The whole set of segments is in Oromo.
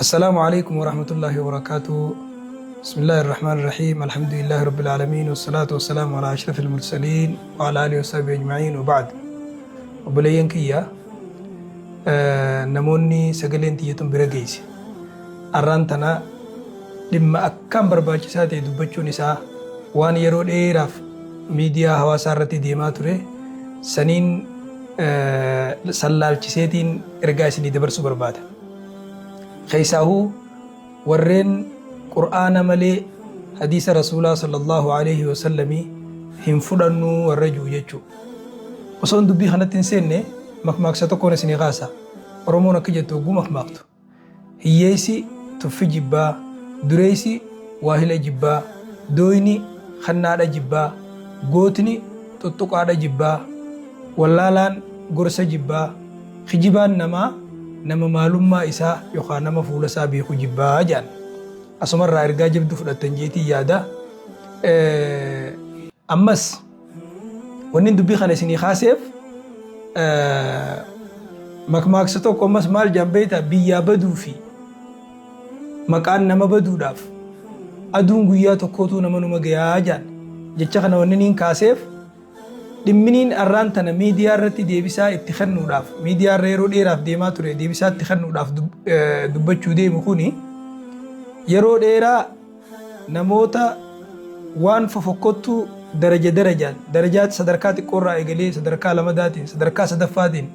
Assalaamu Aleeykum Warahmatullaahi Wabarakaatuh Bismillaahi Rahmaani Rahiim Alhamdulillaahi Rabbil Aalamiin Wassalaatu Wassalaamu Alaa Ashrafil Mursaliin Wa Alaa Aalihi Wasahbihi Ajma'iin Wa Ba'd. Obboleeyyan kiyya, namoonni sagaleen tiyya tun bira geeyse, arraan tana dhimma akkaan barbaachisaa ta'e dubbachuun isaa waan yeroo dheeraaf miidiyaa hawaasaa irratti deemaa ture saniin san laalchiseetiin ergaa isinii dabarsuu barbaada. Keessaahuu warreen Qur'aana malee hadiisa Rasuulaa sallallahu aleyhi wasallamii hin fudhannuu warra ji'u jechuu. Osoon dubbii kanatti hin seenne makmaaksa tokkoon isinii kaasa. Oromoon akka jettu hogguu makmaaktu, Hiyyeessi tuffi jibbaa, dureessi waahila jibbaa, dooyni kannaadha jibbaa, gootni xuxxuqaadha jibbaa, wallaalaan gorsa jibbaa, Kijibaan namaa nama maalummaa isaa yookaa nama fuula isaa beeku jibbaa jedhan. Asumarraa ergaa jabduu fudhattan jeetiin yaada. Ammas wannin dubbii kana isinii kaaseef, makmaaksa tokko ammas maal jedhan beektaa? Biyyaa baduu fi maqaan nama baduudhaaf aduun guyyaa tokkootuu nama numa gayaa jedhan. Jecha kana wanniniin kaaseef, Dhimminiin arraan tana miidiyaa irratti deebisaa itti kennuudhaaf, miidiyaa irra yeroo dheeraaf deemaa ture deebisaa itti kennuudhaaf dubbachuu deemu kuni, yeroo dheeraa namoota waan fofokkottuu daraja darajaan, darajaa sadarkaa xiqqoorraa eegalee sadarkaa lamadaatiin, sadarkaa sadaffaatiin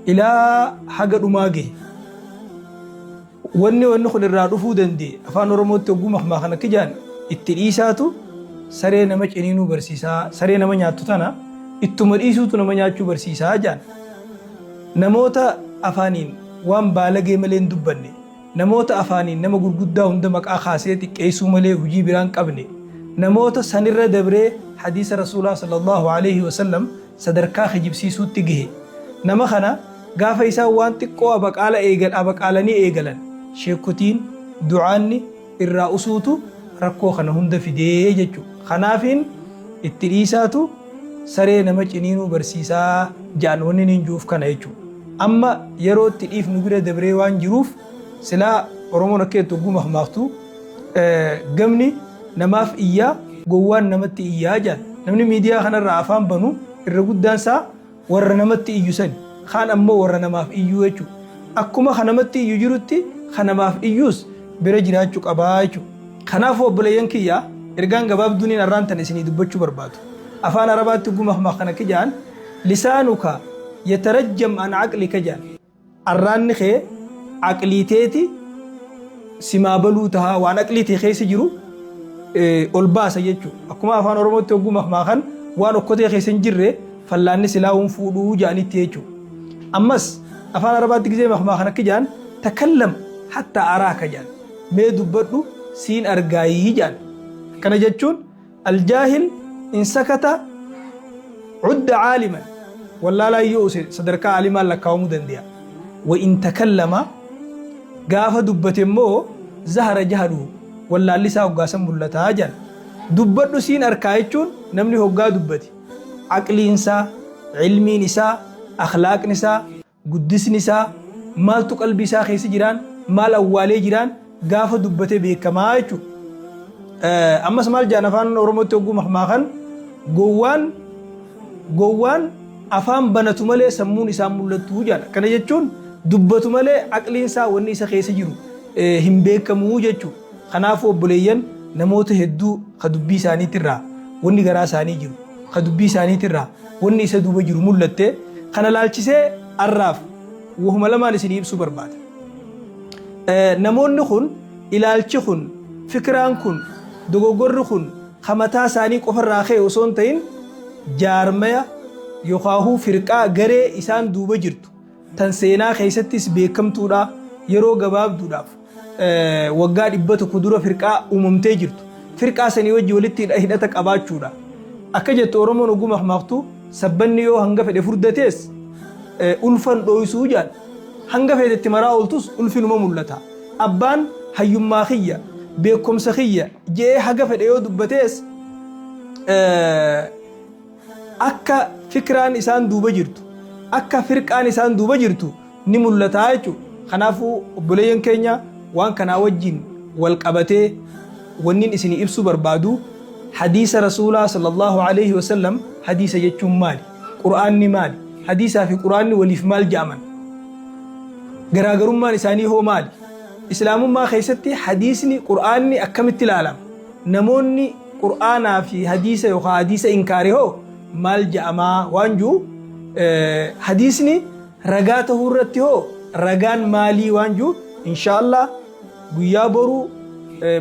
ilaa haga dhumaa gahe. Wanni wanni kun irraa dhufuu danda'e, afaan Oromootti hogguu makmaakan akka jedhan, itti dhiisaatu saree nama ciniinuu barsiisaa, saree nama nyaattu tana ittuma dhiisuutu nama nyaachuu barsiisaa jedhan. Namoota afaaniin waan baalagee malee hin dubbanne, namoota afaaniin nama gurguddaa hunda maqaa kaasee xiqqeessuu malee hujii biraa hin qabne, namoota sanirra dabree hadiisa Rasuulaa sallallaahu aleyhi wasallam sadarkaa kijibsiisuutti gahe. Nama kana gaafa isaan waan xiqqoo abaqaala eegal abaqaalanii eegalan, sheekkotiin, du'aanni, irraa usuutu rakkoo kana hunda fidee jechu. Kanaafiin itti dhiisaatu saree nama ciniinuu barsiisaa ja'an wanni niin ju'uuf kana jechu. Amma yeroo itti dhiifnu bira dabree waan jiruuf, silaa Oromoon akka jettu hogguu makmaaktu, gamni namaaf iyyaa, gowwaan namatti iyyaa ja'an. Namni miidiyaa kanarraa afaan banu irra guddaan isaa warra namatti iyyu sani. Kaan ammoo warra namaaf iyyuu jechuudha. Akkuma ka namatti iyyu jirutti ka namaaf iyyuus bira jiraachu qabaa jechuudha. Kanaafuu obboleeyyan kiyya, ergaan gabaabduuniin arraan tana isinii dubbachuu barbaadu. Afaan Arabaatti hogguu makmaakan akki ja'an, Lisaanuka yatarajjam an aqlika ja'an. Arraanni kee aqlii teeti simaa baluu taha, waan aqlii tee keessa jiru ol baasa jechu. Akkuma afaan Oromootti hogguu makmaakan, waan okkotee keessa hin jirre fallaanni silaa hin fuudhuu ja'anitti jechu. Ammas afaan Arabaatti gizee makmaakan akki ja'an, takallam hatta araaka ja'an. Mee dubbadhu siin argaayii ja'an. Akkana jechuun, Aljaahil in sakata cudda caaliman, wallaalaan yoo use sadarkaa aalimaan lakkaawamuu dandeya. Wa in takallama, gaafa dubbate immoo, zahara jahluhu, wallaalli isaa hoggaa san mullataa jedhan. Dubbadhu siin arkaa jechuun, namni hoggaa dubbate aqliin isaa, ilmiin isaa, akhlaaqni isaa, guddisni isaa, maaltu qalbii isaa keessa jiraan, maal awwaalee jiraan gaafa dubbate beekamaa jechuudha. Ammas maal jedhan afaan Oromootti hogguu makmaakan, gowwaan afaan banatu malee sammuun isaa mul'attu jedhan. Kana jechuun dubbatu malee aqliin isaa, wanni isa keessa jiru hin beekamu jechuudha. Kanaafuu obboleeyyan, namoota hedduu ka dubbii isaaniitirraa wanni garaa isaanii jiru, ka dubbii isaaniitirraa wanni isa duuba jiru mul'atte, kana laalchisee arraaf wahuma lamaan isinii ibsuu barbaada. Namoonni kun, ilaalchi kun, fikraan kun, dogoggorri kun ka mataa isaanii qofarraa ka'e osoo hin ta'in, jaarmaya yookaahuu firqaa, garee isaan duuba jirtu tan seenaa keessattis beekamtuudha, yeroo gabaabduudhaaf waggaa 100 dura firqaa uumamtee jirtu, firqaa sanii wajji walitti hidhata qabaachuudha. Akka jettu Oromoon hogguu makmaaktu, sabbanni yoo hanga fedhe furdatees ulfan dhooysuu jedhan. Hanga feete itti maraa ooltus ulfi numa mul'ata. Abbaan hayyummaa kiyya, beekkomsa kiyya je'ee haga fedhe yoo dubbatees, akka fikraan isaan duuba jirtu, akka firqaan isaan duuba jirtu ni mul'ata jechuudha. Kanaafuu obboleeyyan keenya, Waan kanaa wajjin wal qabatee wannin isinii ibsuu barbaadu hadiisa Rasuulaa sallallahu aleyhi wasallam hadiisa jechuun maali? Qur'aanni maali? Hadiisaa fi Qur'aanni waliif maal ja'aman? Garaagarummaan isaanii hoo maali? Islaamummaa keessatti hadiisni Qur'aanni akkamitti ilaalama? Namoonni Qur'aanaa fi hadiisa yookaan hadiisa inkaare hoo maal ja'amaa waan ji'u hadiisni ragaa tahuu irratti hoo ragaan maalii waan ji'u inshaallah guyyaa boruu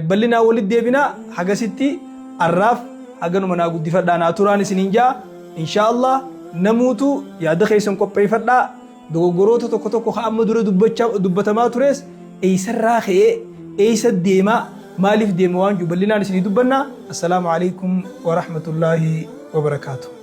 bal'inaan walitti deebinaa. Hagasitti arraaf haganuma naa guddifadhaa naa turaan isiniin ja'a. Inshaallah namuutu yaada keessan qopheeffadhaa. Dogoggoroota tokko tokko ka amma dura dubbatamaa tures eessarraa ka'ee eessa deemaa maaliif deema waan jiru bal'inaan isinii dubbanna. Assalaamu alaikum wa rahmatullaahi wa barakaatuh.